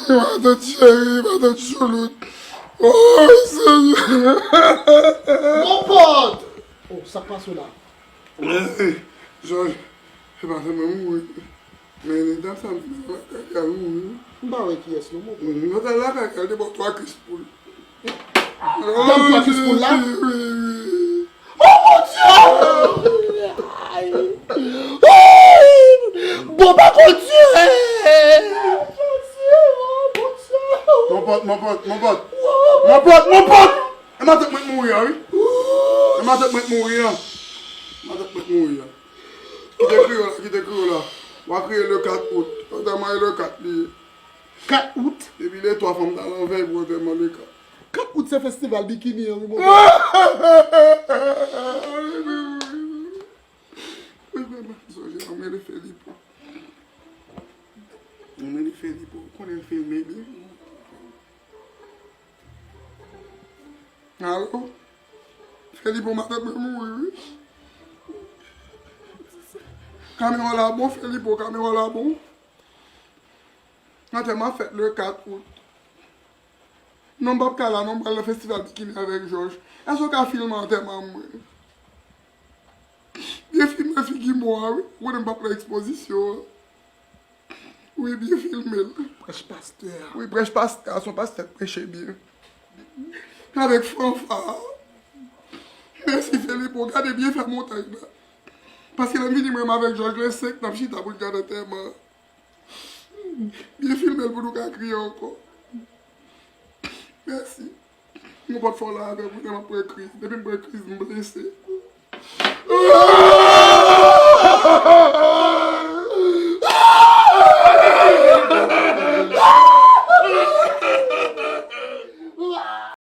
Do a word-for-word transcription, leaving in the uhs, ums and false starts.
Matant cheri, matant choulout. Oh, Senyè. Mon pòt! Oh, sa k pase w la? Eh, Jòj, se pa sèlman mouri. Men dam sa m te lakay al mouri. M pa wè kiyès non, mon pòt. Mwen t al lakay al te ba w twa kris poul. Dam twa kris poul la? Wi, wi, wi. Oh mon Dieu! Ay! Ay! Bon, pa kontinye! Mon pòt, mon pòt, mon pòt. Mon pòt, mon pòt! E matant mwen k mouri a, wi. E matant mwen k mouri a. Matant mwen k mouri a. Kite kriyo la, kite kriyo la. W a kriye le kat out. Antèman e le kat li ye. Kat out? Depi le twa fanm ta nan vèy pou antèman le kat. Kat out se festival bikini an, wi, mon pòt. Wi, wi, wi. Wi, wi, wi. Sonje, anmele Felipo. Anmele Felipo. Ou konnen l filme byen. Alo? Felipo, matant mwen mouri, wi. Kamera w la bon, Felipo, kamera w la bon. Antèman ap fèt le kat out. Non, m p ap ka la, non, m pral nan festival bikini avèk Jòj. Èske w ka filme antèman mwen? Byen filme figi mò a, wi. Ou konnen m p ap nan ekspozisyon an. Wi, byen filme l. Prèch pastè a. Wi, prèch pastè a, se yon pastè k preche byen. Avèk fanfa. Mèsi, Felipo. Gade byen fè montay la. Paske lè m vini, mwen menm avèk Jòj, le senk, n ap chita pou n gade antèman. Byen filme l pou nou ka kriye ankò. Mèsi. Mon pòt fò la avè m, mwen pran kriz. Depi m pran kriz, m blese.